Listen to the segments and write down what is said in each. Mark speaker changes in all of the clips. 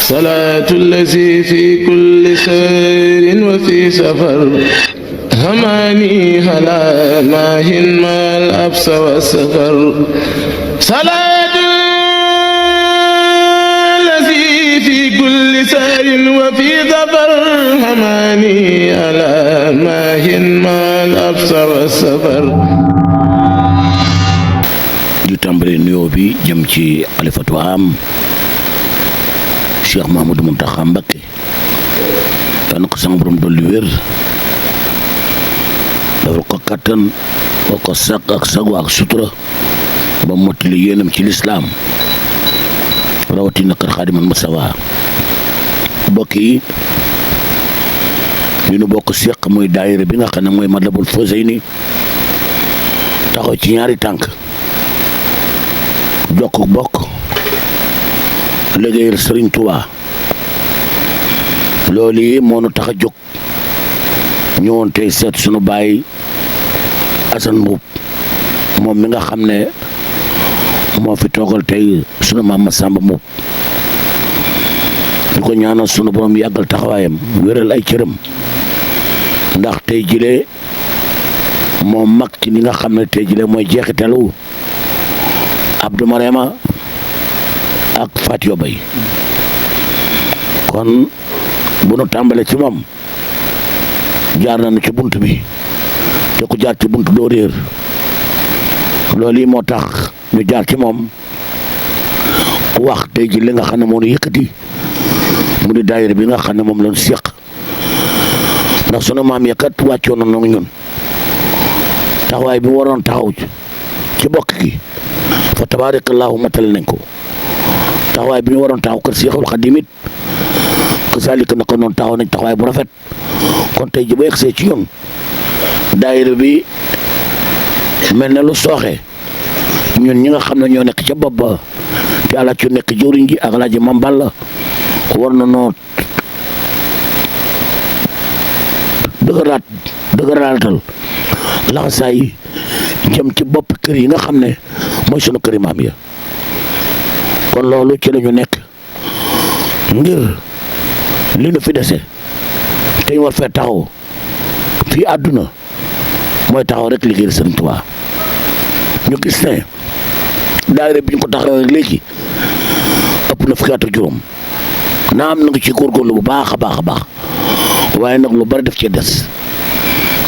Speaker 1: صلاة الذي في كل سير وفي سفر هماني هلا ماهن ما الأبس والسفر صلاة الذي في كل سير وفي سفر هماني هلا ماهن ما الأبس والسفر.
Speaker 2: di tàmbali nuyoo bi jëm ci xalifatu am Cheikh Mouhamadou Mountakha Mbacké yal na ko sama borom dolli wér dafa ko kattan boo ko sàkk ak sagu ak sutura ba mottali yéenam ci lislaam rawatina kër Xaadimal Mustafa mbokk yi ñu bokk seq muy daayira bi nga xam ne mooy Matlabul Fawzayni taxaw ci ñaari tànk jokk bokk liggéeyal Sëriñ Tuubaa loolu yi moo nu tax a jóg ñëwoon tey seet sunu baay Assane Mboup moom mi nga xam ne moo fi toogal tey sunu maam Massamba Mboup ñu ko ñaanal sunu borom yàggal taxawaayam wéral ay cëram ndax tey jile moo mag ci li nga xam ne tey jile mooy jeexitalu Abdou Marema ak Fatou Bay kon bu nu tàmbalee ci moom jaar nañu ci bunt bi te ku jaar ci bunt doo réer loolu yi moo tax ñu jaar ci moom wax tey ji li nga xam ne moo nu yëkkati mu di daayira bi nga xam ne moom lañu séq ndax sunu maam ya kat wàccoon na ñun taxawaay bi waroon taxaw ci bokk gi fa tabaarakallaahu matal nañ ko taxawaay bi ñu waroon taxaw kër Seexul Xadiim it kasaalika na ko noonu taxaw nañ taxawaay bu rafet kon tey ji ba yegsee ci ñun daayira bi mel na lu sooxe ñun ñi nga xam ne ñoo nekk ca bopp ba te Alaaji ci nekk jëwriñ ji ak Alaaji Mam Balla war na noo dëgëraatal laxasaay jëm ci bopp kër yi nga xam ne mooy sunu këri maam ya kon loolu ci la ñu nekk ngir li nu fi dese te ñu war fee taxaw fii àdduna mooy taxaw rek liggéeyal Sëriñ Tuubaa ñu gis ne daayira bi ñu ko taxawee léegi ëpp na fukki at ak juróom naa am na nga ci góorgóorlu bu baax a baax a baax waaye nag lu bari def ci des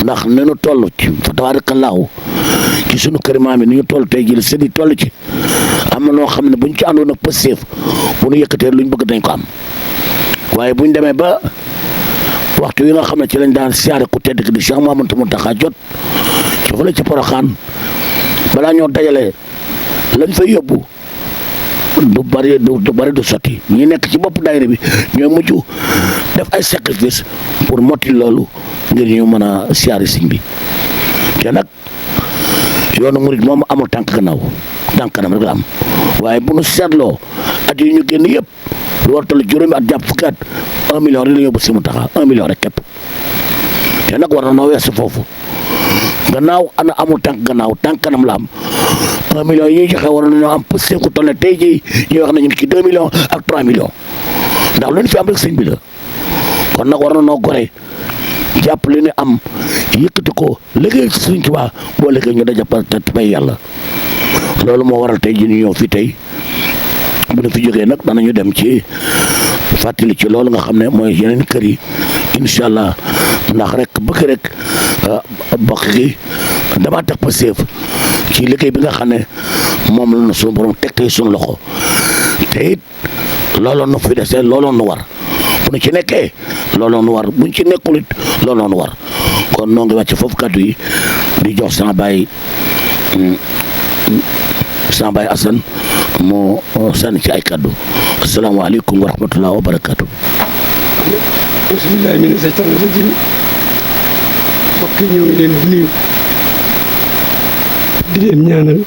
Speaker 2: ndax ni ñu toll ci fa tabaarakallaahu ci sunu kër maam yi ni ñu toll tey jii sëñ yi toll ci am na loo xam ne buñ ci àndoon ak pësteef bu ñu yëkkatee luñ bëgg dañ ko am waaye buñ demee ba waxtu yi nga xam ne ci lañ daan siyaare ku tedd ki di Cheikh Mouhamadou Mountakha jot ci fële ci Porokhane balaa ñoo dajale lañ fay yóbbu du bari du sotti ñi nekk ci bopp daayira bi ñooy mujj def ay sacrifice pour motti loolu ngir ñu mën a siyaare sëñ bi te nag yoonu murid moom amul tànk gannaaw tànk kanam rek la am waaye bu nu seetloo at yi ñu génn yëpp lu war tal juróomi at jàpp fukki at 1 million rek la yóbbu si mu taxa 1 million rek képp te nag war na noo weesu foofu gannaaw ana amul tànk gannaaw tànk kanam la am 1 million yi ñuy joxe war nañoo am pëste ku toll tey jii ñuy wax ne ñu ci 2 millions ak 3 millions ndax lu ñu fi am rek sëñ bi la kon nag war na noo gore jàpp li ñu am yëkkati ko liggéey ci Sëriñ Tuubaa boo liggéey ñu daja pa te bay yàlla loolu moo waral tey ji ñu ñëw fii tey bu ñu fi jógee nag danañu dem ci fàttali ci loolu nga xam ne mooy yeneen kër yi incha allah ndax rek bëgg rek bokk gi damaa teg pa seef ci liggéey bi nga xam ne moom la na suñu borom teg tey suñu loxo te it looloo nu fi desee looloo nu war bu ñu ci nekkee looloo nu war buñ ci nekkul it looloo nu war kon noo ngi wàcc foofu kàddu yi di jox sama baay Assane moo sànni ci ay kàddu asalaamaaleykum wa rahmatulah wa barakaatu.
Speaker 3: bismillahi mina seytaani rajim mbokk yi ñoo ngi leen di nuyu di leen ñaanal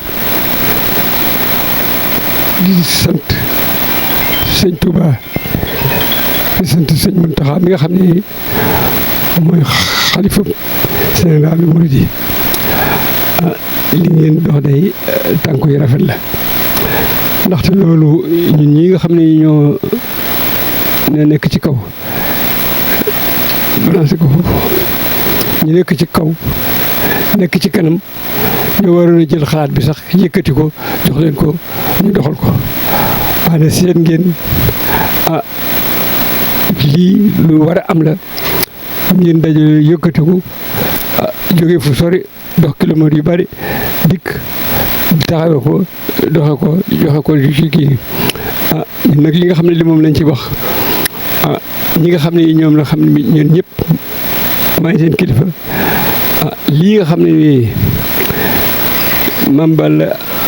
Speaker 3: di sant sëñ Touba di sant sëñ Mountakha mi nga xam ne mooy xalifa général des mourides li ngeen dox day tànku yi rafet la ndaxte loolu ñun ñi nga xam ne ñoo ñoo nekk ci kaw balancé ko foofu ñu nekk ci kaw nekk ci kanam ñoo waroon a jël xalaat bi sax yëkkati ko jox leen ko ñu doxal ko waaye seen ngeen lii lu war a am la ngeen dajale yëkkatiku jóge fu sori dox kilomètres yu bari dikk taxawe ko doxe ko joxe ko ci kii ñun nag li nga xam ne li moom lañ ci wax ñi nga xam ne ñoom la xam ne ñun ñëpp maay seen kilifa lii nga xam ne nii Mame Balla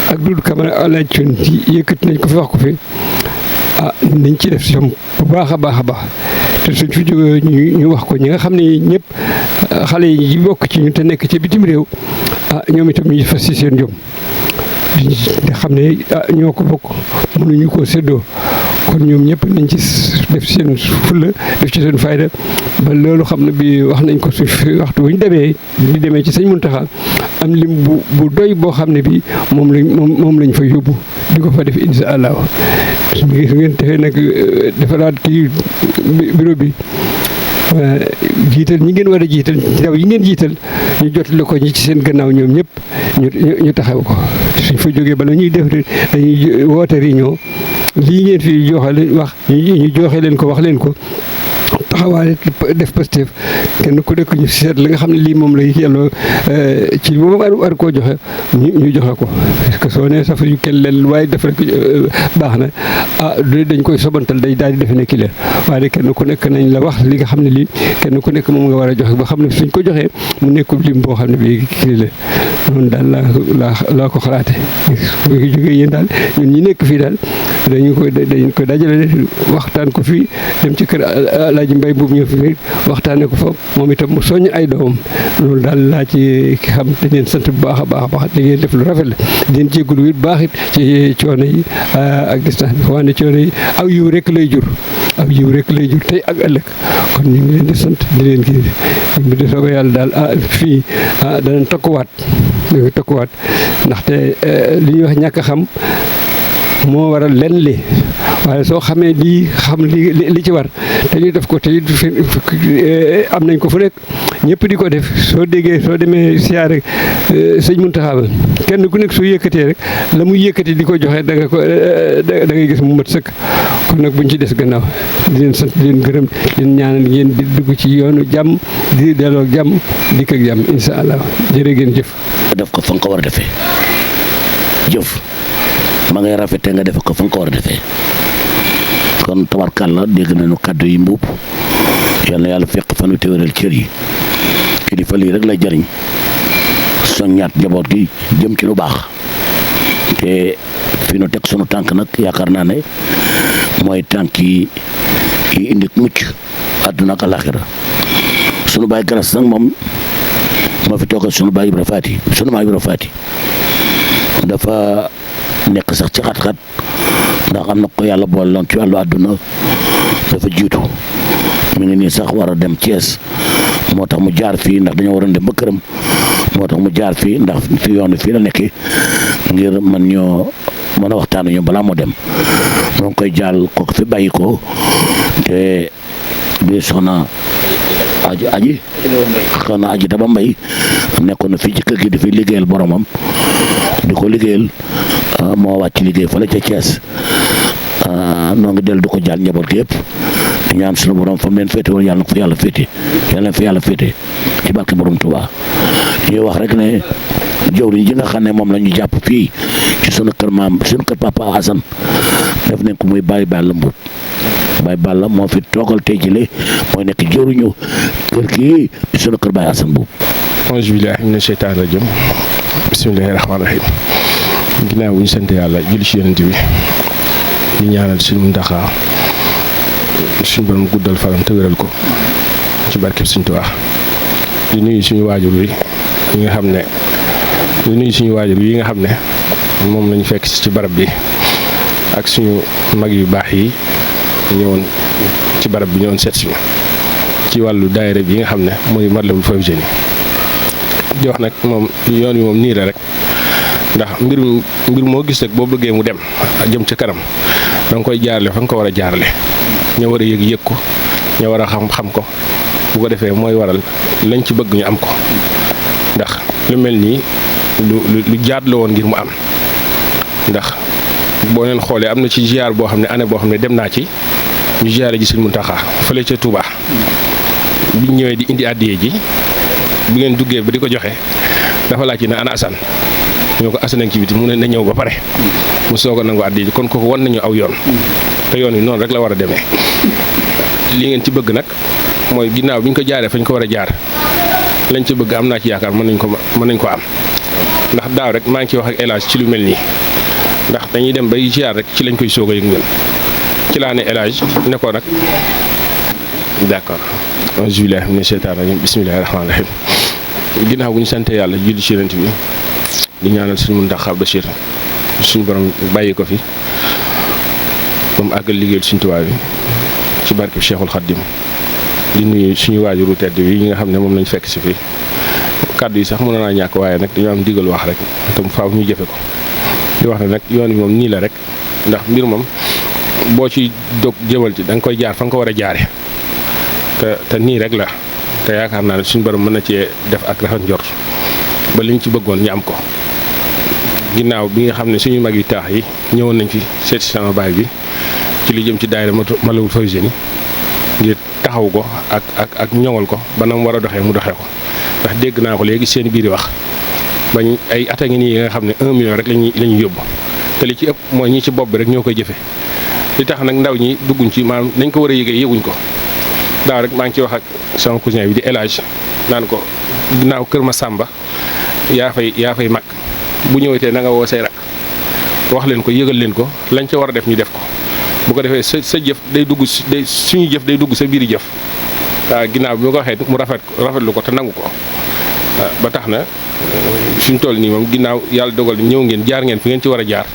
Speaker 3: ak Doudou Camara Alaaji Cuun yëkkati nañ ko fi wax ko fi nañ ci def si bu baax a baax a baax te suñ fi jógee ñu wax ko ñi nga xam ne ñëpp xale yi bokk ci ñu te nekk ci bitim réew ñoom itam ñu fas ci seen jom di xam ne ñoo ko bokk mënuñu koo séddoo kon ñoom ñëpp nañ ci def seen fulla def ci seen fayda ba loolu xam ne bi wax nañ ko suñ fi waxtu bu ñu demee ci sëñ Muntaxa am lim bu doy boo xam ne bi moom lañ fa yóbbu di ko fa def insha allah su ngeen defee nag defaraat kii bureau bi jiital ñi ngeen war a jiital ndaw yi ngeen jiital ñu jotale ko ñi ci seen gannaaw ñoom ñëpp ñu taxaw ko suñ fa jógee bala ñuy def dañuy woote réunion lii ngeen fi joxe wax ñu joxe leen ko wax leen ko taxawaale def Pastef kenn ku nekk ñu seet la nga xam ne lii moom lay yelloo ci moom war koo joxe ñu joxe ko parce que soo nee safar yu kenn leen waaye def rek baax na dañ koy sobantal day daal di defe ne kii la waaye kenn ku nekk nañ la wax li nga xam ne lii kenn ku nekk moom nga war a joxe ba xam ne suñ ko joxee mu nekkul lim boo xam ne bii kii la noonu daal laa ko xalaate bu jógee yéen daal ñun ñi nekk fii daal dañ ko dajale waxtaan ko fii dem ci kër Alaaji Mbay boobu ñëw fi waxtaane ko fa moom itam mu soññ ay doomam loolu daal laa ci xam te leen sant bu baax a baax a baax da ngeen def lu rafet la di leen jégalu it baax it ci coono yi ak distance bi waaye coono yi aw yiw rek lay jur tey ak ëllëg kon ñu ngi leen di sant di leen kii bu di soobee yàlla daal fii danañ tokkuwaat ndaxte li ñuy wax ñàkk a xam moo waral lenn li waaye soo xamee lii xam li ci war te ñu def ko te am nañ ko fu nekk ñëpp di ko def soo demee siyaare sëñ Muntaxa kenn ku nekk soo yëkkatee rek la muy yëkkati di ko joxe da ngay gis mu mat sëkk kon nag buñ ci des gannaaw di leen sant di leen gërëm di leen ñaanal ngeen di dugg ci yoonu jàmm di delloo ak jàmm dikk ak jàmm insha allah jërë ngeen jëf.
Speaker 2: def ko fa nga ko war a defee jëf ma ngay rafetee nga def ko fa nga ko war a defee kon tabarkàlla dégg nañu kàddu yi mbuub yal na yàlla fekk fan wi te wéral cër yi kilifa lii rek lay jëriñ soññaat njaboot gi jëm ci lu baax te fi nu teg sunu tànk nag yaakaar naa ne mooy tànk yi indi mucc àdduna ak alaxira sunu baay garas nag moom moo fi toogal sunu baay Ibra Faati sunu maam Ibra Faati dafa nekk sax ci xat-xat ndax am na ko yàlla boole loon ci wàllu àdduna dafa jiitu mi ngi nii sax war a dem Thiès moo tax mu jaar fii ndax dañoo waroon dem ba këram moo tax mu jaar fii ndax fi yoon fii la nekk ngir man ñoo mën a waxtaan ñu balaa moo dem moo ngi koy jaal ko fi bàyyi ko te di soxna aji Daba Mbay nekkoon na fii ci kër gi di fi liggéeyal boromam di ko liggéeyal moo wàcc liggéey fële ca Thiès noo ngi dellu di ko jaal njaboot gi yëpp di ñaan sunu borom fa mu leen féete woon yàlla na ko fa yàlla féete yàlla na fa yàlla féete ci barke borom Touba ñuy wax rek ne jawriñ ji nga xam ne moom la ñu jàpp fii ci sunu kër maam sunu kër papa Assane def nañ ko muy Baye Balla Mbuub Baye Balla moo fi toogal tey jile mooy nekk jawriñu kër gi ci sunu kër Baye Assane Mbuub.
Speaker 4: auzu billaahi mina sheytaani rajiim bismillaahi rahmaani rahiim ginnaaw bu ñu sant yàlla julli ci yonent bi di ñaanal suñu Muntaxa suñu borom guddal faram te wéral ko ci barkeb Sëñ Tuubaa di nuyu suñu waajur wi nga xam ne moom lañu fekk ci barab bi ak suñu mag yu baax yi ñëwoon ci barab bi ñëwoon seet si ci wàllu daayira bi nga xam ne mooy Matlabul Fawzayni di wax nag moom yoon wi moom nii la rek ndax mbir moo gis rek boo bëggee mu dem jëm ca kanam da nga koy jaarale fa nga ko war a jaarale ña war a yëg ko ña war a xam ko bu ko defee mooy waral lañ ci bëgg ñu am ko ndax lu mel nii lu jaad la woon ngir mu am ndax boo leen xoolee am na ci ziar boo xam ne année boo xam ne dem naa ci ñu ziare ji Sëñ Muntaxa fële ca Touba biñ ñëwee di indi àddiyee ji bi ngeen duggee ba di ko joxe dafa laaj ci ne ana Assane ñoo ko Assane ci biti mu ne na ñëw ba pare mu soog a nangu àddiyee ji kon kooku wan nañu aw yoon te yoon wi noonu rek la war a demee li ngeen ci bëgg nag mooy ginnaaw bi ñu ko jaaree fañ ko war a jaar lañ ci bëgg am naa ci yaakaar mën nañ ko am ndax daaw rek maa ngi ciy wax ak El Hadj ci lu mel nii ndax dañuy dem bay ziar rek ci lañ koy soog a yëg ngeen ci laa ne El Hadj ne ko nag d'accord auzu billaahi mina sheytaani rajiim bismillaahi rahmaani rahiim ginnaaw bu ñu sante yàlla julli ci Yonent bi di ñaanal suñu Muntaxa Bachir suñu borom bàyyi ko fi ba mu àggal liggéeyal suñu Tuubaa bi ci barke Cheikhul Khadim di nuyu suñu waajuru tedd yi ñi nga xam ne moom lañ fekk si fii kàddu yi sax mën naa ñàkk waaye nag dañoo am digal wax rek tam faaw ñu jëfe ko di wax ne nag yoon wi moom nii la rek ndax mbir moom boo ci dog jëmal ci da nga koy jaar fa nga ko war a jaare te nii rek la te yaakaar naa ne suñu borom mën na cee def ak rafet njort ba liñ ci bëggoon ñu am ko ginnaaw bi nga xam ne suñu mag yu taax yi ñëwoon nañ fi seet si sama baay bi ci li jëm ci daayira Matlabul Fawzayni ngir taxaw ko ak ñoŋal ko ba na mu war a doxee mu doxee ko ndax dégg naa ko léegi seen biir wax bañ ay at a ngi nii yi nga xam ne 1 million rek lañuy yóbbu te li ci ëpp mooy ñi ci bopp bi rek ñoo koy jëfe li tax nag ndaw ñi dugguñ ci maanaam nañ ko war a yëgee yëguñ ko daaw rek maa ngi ci wax ak sama cousin bi di El Hadj naan ko ginnaaw Kër Masamba yaa fay mag bu ñëwetee na nga woo say rak wax leen ko yëgal leen ko lañ ca war a def ñu def ko bu ko defee sa jëf day dugg suñu jëf day dugg sa biiri jëf waaw ginnaaw bi ma ko waxee mu rafetlu ko te nangu ko ba tax na suñ toll nii moom ginnaaw yàlla dogal ñëw ngeen jaar ngeen fi ngeen ci war a jaar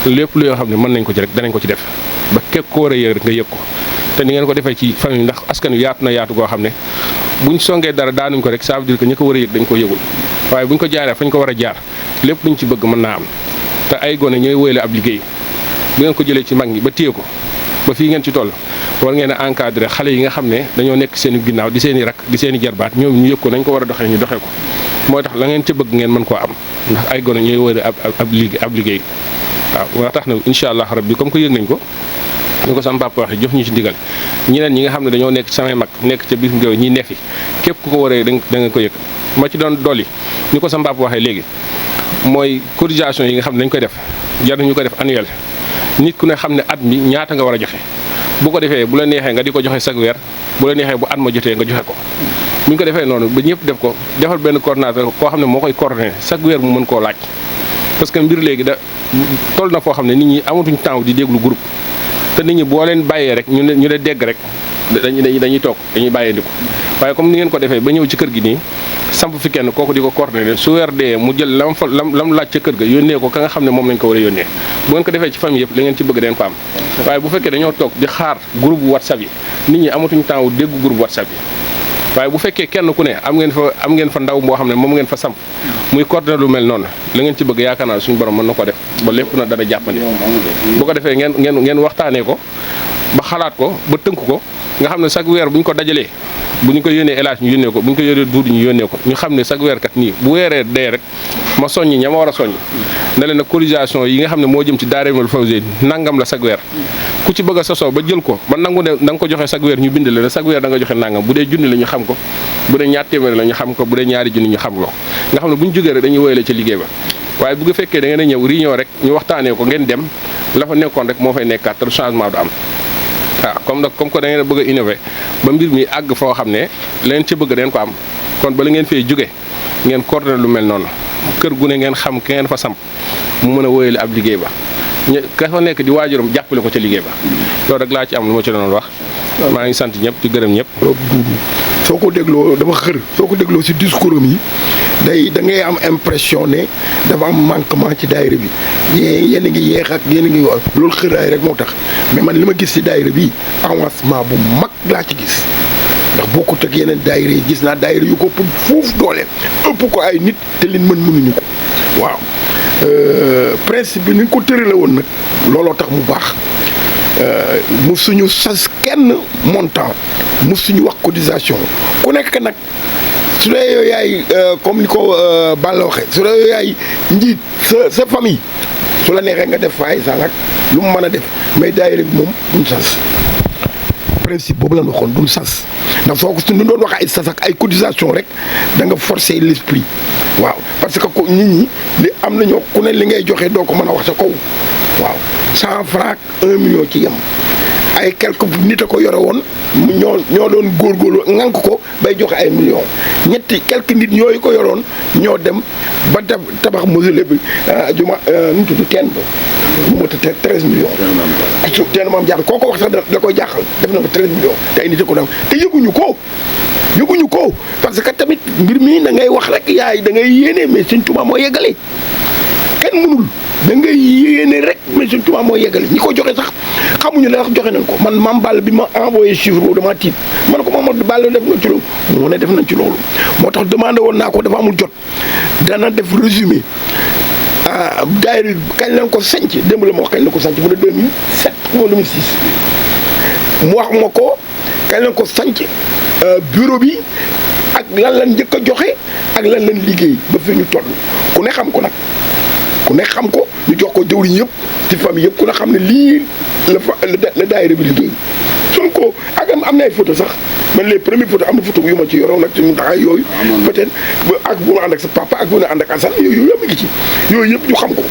Speaker 4: lépp lu yoo xam ne mën nañ ko ci rek danañ ko ci def ba képp ko war a yëg rek nga yëg ko te ni ngeen ko defee ci famille ndax askan wi yaatu na yaatu goo xam ne buñ songee dara daanuñ ko rek ça veut dire que ñi ko war a yëg dañ ko yëgul waaye buñ ko jaaree fañ ko war a jaar lépp luñ ci bëgg mën naa am te ay gone ñooy wóyale ab liggéey bu ngeen ko jëlee ci mag ñi ba téye ko ba fii ngeen ci toll war ngeen a encadré xale yi nga xam ne dañoo nekk seen ginnaaw di seen i rak di seen i jarbaat ñoom ñu yëg ko nañ ko war a doxee ñu doxee ko mooy tax la ngeen ca bëgg ngeen mën koo am ndax ay gone ñooy wóyale ab liggéey waaw moo tax na incha allah rabbi comme que yëg nañ ko ñu ko sama papa waxee jox ñu ci ndigal ñeneen ñi nga xam ne dañoo nekk samay mag nekk ca biir ngéew ñi nefi képp ku ko waree da nga ko yëg ma ci doon dolli ñu ko sama papa waxee léegi mooy cotisation yi nga xam ne dañ koy def jar nañu ko def annuel nit ku ne xam ne at mi ñaata nga war a joxe bu ko defee bu la neexee nga di ko joxe chaque weer bu la neexee bu at ma jotee nga joxe ko bu ñu ko defee noonu ba ñëpp def ko defal benn coordonnateur koo xam ne moo koy coordonné chaque weer mu mën koo laaj parce que mbir léegi da toll na foo xam ne nit ñi amatuñ temps di déglu groupe te nit ñi boo leen bàyyee rek ñu ne dégg rek dañuy toog dañuy bàyyee di ko waaye comme ni ngeen ko defee ba ñëw ci kër gi nii samp fi kenn kooku di ko coordonné su weer dee mu jël lam laaj ca kër ga yónnee ko ka nga xam ne moom lañ ko war a yónnee bu ngeen ko defee ci famille yëpp la ngeen ci bëgg den ko am waaye bu fekkee dañoo toog di xaar groupe WhatsApp yi nit ñi amatuñ temps wu dégg groupe WhatsApp yi waaye bu fekkee kenn ku ne am ngeen fa ndaw boo xam ne moom ngeen fa samp muy coordonné lu mel noonu la ngeen ci bëgg yaakaar naa suñu borom mën na ko def ba lépp na dana jàppandi bu ko defee ngeen waxtaanee ko ba xalaat ko ba tënk ko nga xam ne chaque weer bu ñu ko dajalee bu ñu ko yónnee élage ñu yónnee ko bu ñu ko yónnee duudi ñu yónnee ko ñu xam ne chaque weer kat nii bu weeree dee rek ma soññi ña ma war a soññ ne leen nag cotisation yi nga xam ne moo jëm ci daayira Matlabul Fawzayni nangam la chaque weer ku ci bëgg a sosoo ba jël ko ba nangu ne da nga ko joxe chaque weer ñu bind la ne chaque weer da nga joxe nangam bu dee junni la ñu xam ko bu dee ñaar téeméer la ñu xam ko bu dee ñaari junni ñu xam ko nga xam ne bu ñu jógee rek dañuy woyale ca liggéey ba waaye bu nga fekkee da ngeen a ñëw réunion rek ñu waxtaanee ko ngeen dem la fa nekkoon rek moo fay nekkaat te changement du am waaw comme que da ngeen a bëgg a innover ba mbir mi àgg foo xam ne leen ci bëgg den ko am kon bala ngeen fay jóge ngeen coordonné lu mel noonu kër gu ne ngeen xam ki ngeen fa samp mu mën a wóyale ab liggéey ba ka fa nekk di waajuram jàppale ko ca liggéey ba loolu rek laa ci am lu ma ci doon wax maa ngi sant ñëpp di gërëm ñëpp.
Speaker 5: soo ko dégloo dafa xër soo ko dégloo si discours am yi da ngay am impression ne dafa am manquement ci daayira bi yéen a ngi yeex ak yéen a ngi loolu xëraay rek moo tax mais man li ma gis si daayira bi avancement bu mag laa ci gis ndax bokkut ak yeneen daayira yi gis naa daayira yu ko ëpp foofu doole ëpp ko ay nit te liñ mënuñu ko waaw principe bi ni ko tërale woon nag looloo tax mu baax mu suñu sas kenn montant mu suñu wax cotisation ku nekk nag su dee yow yaay comme ni ko Balla waxee su dee yow yaay njiit sa famille su la neexee nga def faay sax lu mu mën a def mais daayira bi moom duñ sas principe boobu la ñu waxoon duñ sas ndax soo ko suñu doon wax ay sas ak ay cotisation rek da nga forcer l'esprit waaw parce que ko nit ñi li am na ñoo ku ne li ngay joxe doo ko mën a wax sa kaw waaw 100 francs 1 million ci yem ay quelques nit a ko yore woon ñoo doon góorgóorlu ŋànk ko bay joxe ay millions ñetti quelques nit yooyu ko yoroon ñoo dem ba tabax mausolée bi juma nu mu tudd teen ba mu mot a 13 millions. su teen maam jaar koo ko wax sax da koy jaaxal def na ko 13 millions te ay nit a ko def te yëguñu ko parce que tamit mbir mi da ngay wax rek da ngay yéene mais Sëñ Tuubaa moo yeggale kenn mënul. da ngay yéene rek mais Sëñ Tuubaa moo yeggale ñi ko joxe sax xamuñu la wax joxe nañ ko man Mame Balla bi ma envoyé chiffre boobu damaa tiit man ko Mamadou Balla def na ci loolu mu ne def nañ ci loolu moo tax demandé woon naa ko dafa amul jot dana def résumé daayira kañ lañ ko sanc démb la ma wax kañ la ko sanc mu ne 2007 ou 2006 mu wax ma ko kañ lañ ko sanc bureau bi ak lan lañ njëkk a joxe ak lan lañ liggéey ba fi ñu toll ku ne xam ko nag ku nekk xam ko ñu jox ko jëwriñ yëpp ci famille yëpp ku ne xam ne lii la daayira bi liggéey suñ ko ak am na ay photo sax man les premières photos am na photo yu ma ci yoroon nag ci mu taxaay yooyu peut-être ak bu ma ànd ak sa papa ak bu ma ànd ak Assane yooyu yëpp ngi ci yooyu yëpp ñu xam ko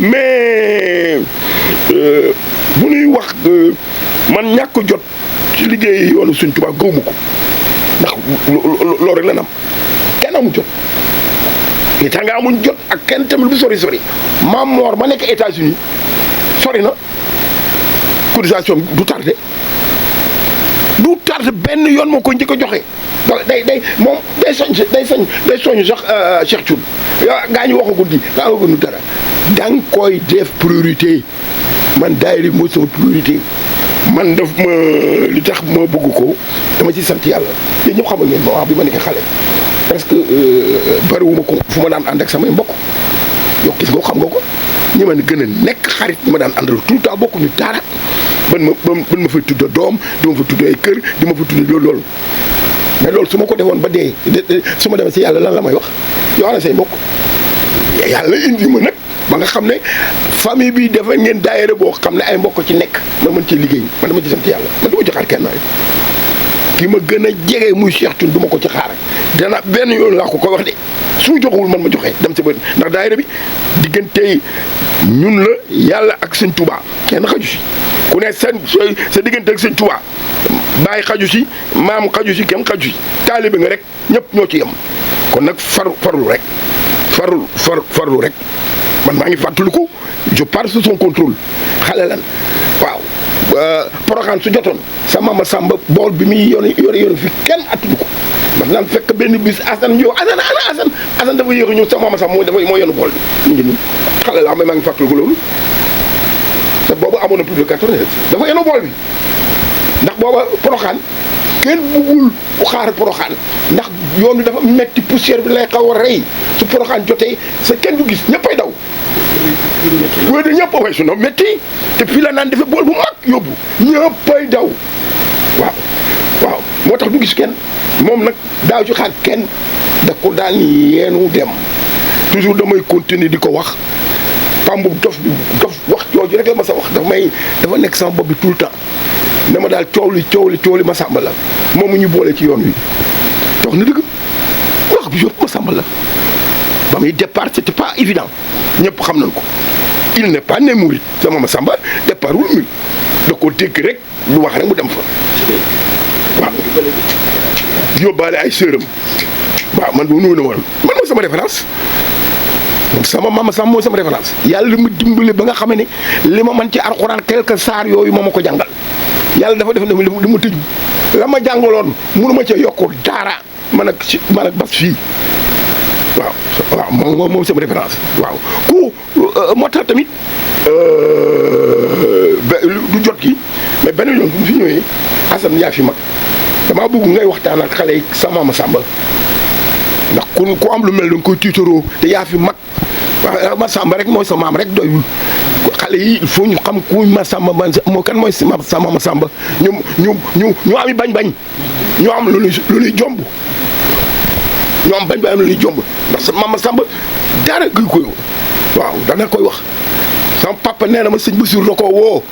Speaker 5: mais bu ñuy wax man ñàkk jot ci liggéey yoonu Sëñ Tuubaa gëwuma ko ndax loolu rek la nam kenn amu jot li tax nga amuñ jot ak kenn tamit bu sori Maam Moor ma nekk États-Unis sori na cotisation du tardé benn yoon moo ko njëkk a joxe day moom day soññ sax Cheikh Thioune gaa ñu waxagul di gaa waxagul dara da nga koy def priorité man daayira mooy sama priorité man daf ma li tax ma bëgg ko dama ci sant yàlla yéen ñëpp xam ngeen ma wax bi ma nekk xale parce que bariwuma ko fu ma daan ànd ak samay mbokk yow gis nga xam nga ko ñi ma gën a nekk xarit ñi ma daan àndal tout le temps bokkuñu dara ban ma fay tudda doom di ma fa tudda ay kër di ma fa tudda loolu mais loolu su ma ko defoon ba dee su ma demee si yàlla lan la may wax yow ana say mbokk yàlla indi ma nag ba nga xam ne famille bi dafa ngeen daayira boo xam ne ay mbokk ci nekk ma mën ci liggéey man dama ci sant yàlla man du ma ci xaar kenn ki ma gën a jege muy Cheikh Thioune du ma ko ci xaar dana benn yoon laa ko koy wax de su joxewul man ma joxe dem sa bët ndax daayira bi diggante ñun la yàlla ak Sëñ Tuubaa kenn xaju si ku ne sa diggante ak Sëñ Tuubaa bàyyi xaju si maam xaju si kenn xaju si taalibe nga rek ñëpp ñoo ci yem kon nag farlu rek man maa ngi fàttaliku je pars sous son contrôle xale lan waaw Porokhane su jotoon sa mama Samba bool bi muy yore fi kenn attunu ko man naan fekk benn bis Assane ñëw Assane dafa yéex a ñëw sa mama Samba moo yenu bool bi ñu ngi nii xale la maa ngi fàttaliku loolu te boobu amoon na plus de 14 ans dafa yenu bool bi ndax booba Porokhane kenn buggul ku xaar Porokhane ndax yoon bi dafa metti poussière bi lay xaw a rey su Porokhane jotee sa kenn du gis ñëppay daw wéy da ñëpp way su no metti te fii la naan defee bool bu mag yóbbu ñëppay daw waaw moo tax du gis kenn moom nag daaw ci xaar kenn da ko daan yeenu dem toujours damay continuer di ko wax pambu dof wax jooju rek la ma sa wax dafa nekk sama bopp bi tout le temps ne ma daal coow li ma sàmba la moom ñu boole ci yoon wi toog na dëgg wax bi yëpp ma sàmba la ba muy départ c'était pas évident ñëpp xam nañ ko il n'est pas né murit sama ma sàmba départ wul murit da ko dégg rek lu wax rek mu dem fa waaw yóbbaale ay sëram waaw man boo nuyu na woon man mooy sama référence sama mama Samba mooy sama référence yàlla mu dimbali ba nga xam ne li ma mën ci alxuraan quelques saar yooyu moo ma ko jàngal yàlla dafa def ne li ma tëju la ma jàngaloon mënu ma cee yokku dara man ak bas fii waaw moom sama référence waaw ku moo tax tamit du jot gi mais benn yoon bu fi ñëwee Assane yaa fi mag damaa bëgg ngay waxtaan ak xale yi sa mama Samba ndax ku am lu mel da nga koy tiitaroo te yaa fi mag waaw ma Samba rek mooy sa maam rek doyul xale yi il faut ñu xam ku Massamba moo kan mooy Massamba ñu am bañ-bañ ñu am lu ñuy jomb ñu am bañ-bañ lu ñuy jomb ndax sa Massamba dara gi koy waaw dana koy wax sama papa nee na ma sëñ Bassirou da koo woo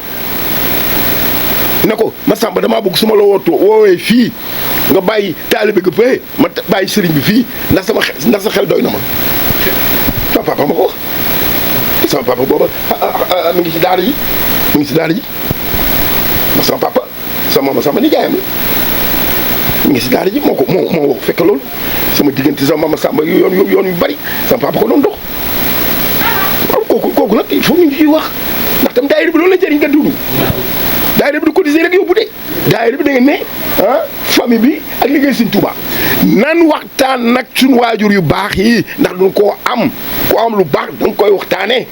Speaker 5: ne ko Massamba damaa bëgg su ma la woowee fii nga bàyyi taalibe ga fee ma bàyyi sëriñ bi fii ndax sa xel doy na ma sama papa ma ko wax sama papa booba mi ngi ci daara ji ndax sama papa sama nijaayam mi ngi ci daara ji moo fekk loolu sama diggante sama Massamba yoon yu bari sama papa ko doon dox waaw kooku nag il faut ñu ciy wax ndax tam daayira bi loolu la jëriñ nga dund daayira bi du cotiser rek yóbbu de daayira bi da ngeen ne famille bi ak liggéey Sëñ Tuubaa nan waxtaan nag suñu waajur yu baax yi ndax duñ koo am ku am lu baax danga koy waxtaanee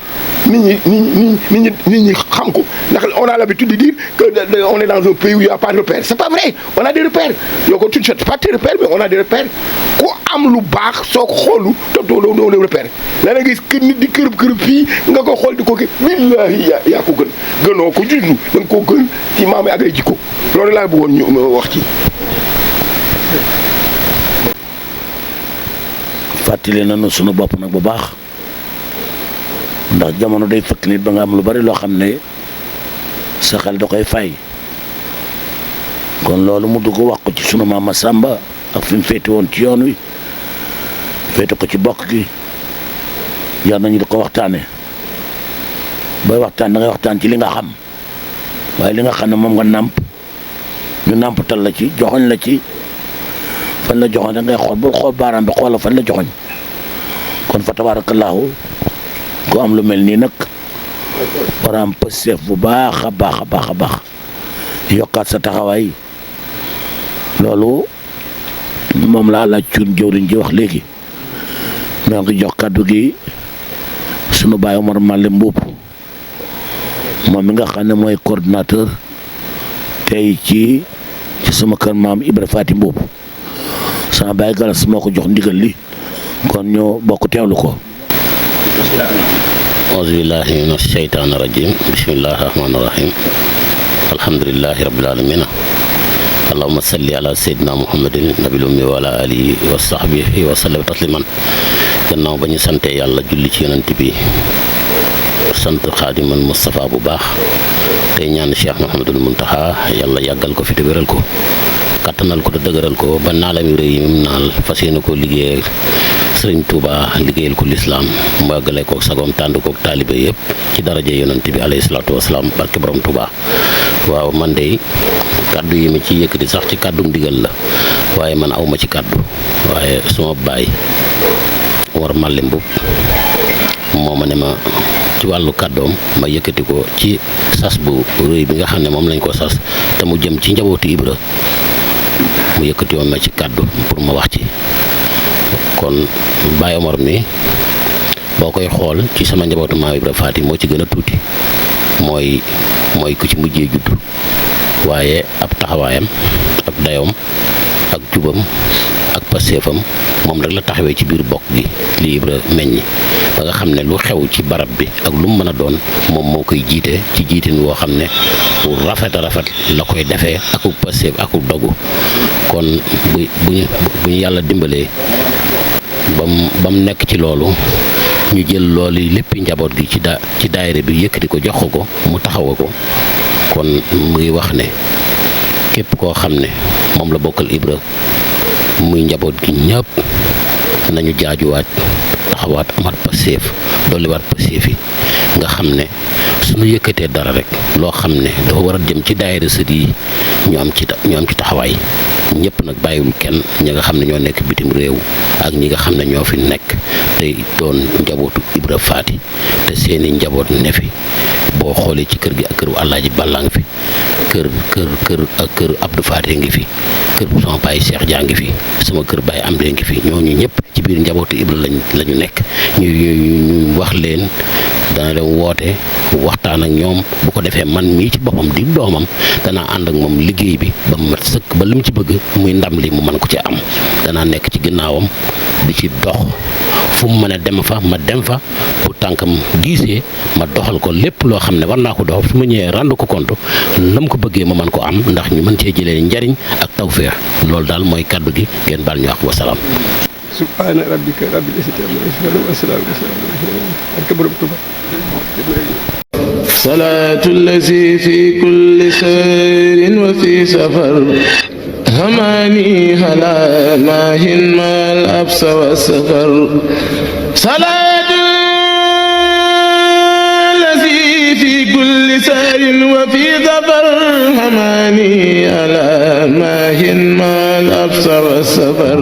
Speaker 5: nit ñi xam ko ndax on a l'habitude de dire que on est dans un pays où il y a pas de repères c'est pas vrai on a des repères yoo ko tu ne cherches pas tes repères mais on a des repères ku am lu baax soo ko xoolu doo repère la nga gis kër nit di kërëb fii nga ko xool di ko kii billaahi yaa ko gënoo ko juddu da nga koo gën ci maam yi ak ay jikko loolu laa bëggoon ñu wax ci.
Speaker 2: fàttali nañu sunu bopp nag bu baax ndax jamono day fëkk nit ba nga am lu bari loo xam ne sa xel da koy fay kon loolu mu dugg wax ko ci sunu maam Massamba ak fi mu féete woon ci yoon wi féete ko ci bokk gi yar nañu di ko waxtaane booy waxtaan da ngay waxtaan ci li nga xam waaye li nga xam ne moom nga nàmp ñu nàmpatal la ci joxoñ la ci fan la joxoñ da ngay xool bul xool baaraam bi xoolal fan la joxoñ kon fa tabaarakallaahu ku am lu mel nii nag war a am pësteef bu baax a baax yokkaat sa taxawaay loolu moom laa laaj cuun jëwriñ ji wax léegi ñoo ngi jox kàddu gi sunu baay Omar Malle Mbuub moom mi nga xam ne mooy coordinateur tey ci sama kër maam Ibra Faati Mbuub sama baay Galas moo ko jox ndigal li kon ñoo bokk teewlu ko.
Speaker 6: auzu billahi mina sheytaani rajim bismillahi rahmaani rahim alhamdulillahi rabbil alamin allahumma salli ala sayyidina muhammadin nabil ummi wa ala alihi wa sahbihi wa sallam tasliman gannaaw ba ñu sante yàlla julli ci yonent bi sant xaadimal Mustafa bu baax tey ñaan Cheikh Mouhamadul Muntaxa yàlla yàggal ko fi te wéral ko kattanal ko te dëgëral ko ba naalam yu rëy yi mu naal fas yéene ko liggéeyal Sëriñ Tuuba liggéeyal ko lislaam mbàggale kook sagoom tànd kook taalibe yëpp ci daraja yonent bi alayhi salaatu wasalaam barke borom Tuuba waaw man de kaddu yi ma ci yëkkati sax ci kaddu ndigal la waaye man awma ci kaddu waaye suma baay Omar Malle Mbuub moo ma ne ma ci wàllu kàddoom ma yëkkati ko ci sas bu rëy bi nga xam ne moom lañ ko sas te mu jëm ci njabootu Ibra mu yëkkati woon ma ci kàddu pour ma wax ci kon Baye Omar mi boo koy xool ci sama njabootu maam Ibra Faati moo ci gën a tuuti mooy ku ci mujjee judd waaye ab taxawaayam ab dayoom ak jubam ak pasteefam moom rek la taxawee ci biir bokk gi li Ibra meññi ba nga xam ne lu xew ci barab bi ak lu mu mën a doon moom moo koy jiite ci jiitin woo xam ne bu rafet a rafet la koy defee akub pasteef akub dogu kon bu ñu yàlla dimbalee ba mu nekk ci loolu ñu jël loolu lépp njaboot gi ci daayira bi yëkkati ko jox ko mu taxawa ko kon mu ngi wax ne képp koo xam ne moom la bokkal Ibra muy njaboot gi ñëpp nañu jaajuwaat taxawaat amaat pasteef dolliwaat pasteef yi nga xam ne suñu yëkkatee dara rek loo xam ne dafa war a jëm ci daayira sët yi ñu am ci taxawaay ñëpp nag bàyyiwul kenn ñi nga xam ne ñoo nekk bitim réew ak ñi nga xam ne ñoo fi nekk te doon njabootu Ibra Faati te seeni njaboot ne fi boo xoolee ci kër gi ak këru Alaaji Balla ngi fi kër Abdou Faati ngi fi kër sama baay Cheikh Dia ngi fi sama kër baay Amdé ngi fi ñooñu ñëpp ci biir njabootu Ibra lañu nekk ñu wax leen dana leen woote waxtaan ak ñoom bu ko defee man mii ci boppam di doomam danaa ànd ak moom liggéey bi ba mu mat sëkk ba li mu ci bëgg muy ndam li mu mën ko ci am danaa nekk ci ginnaawam di ci dox fu mu mën a dem fa ma dem fa bu tànkam diisee ma doxal ko lépp loo xam ne war naa ko dox su ma ñëwee rendre ko compte nam ko bëggee ma mën ko am ndax ñu mën cee jëlee njariñ ak tawfeex loolu daal mooy kaddu gi ngeen baal ñu wax wasalaam.
Speaker 3: subhaana rabbika rabbil izzati ammaa yasifuun wa salaamun alal mursaliin barke borom Tuuba.
Speaker 1: salaatu lazi fi kulli sayrin wa fi safar hamaani halaa maahin maal absa wa safar salaatu lazi fi kulli sayrin wa fi safar hamaani halaa maahin maal absa wa safar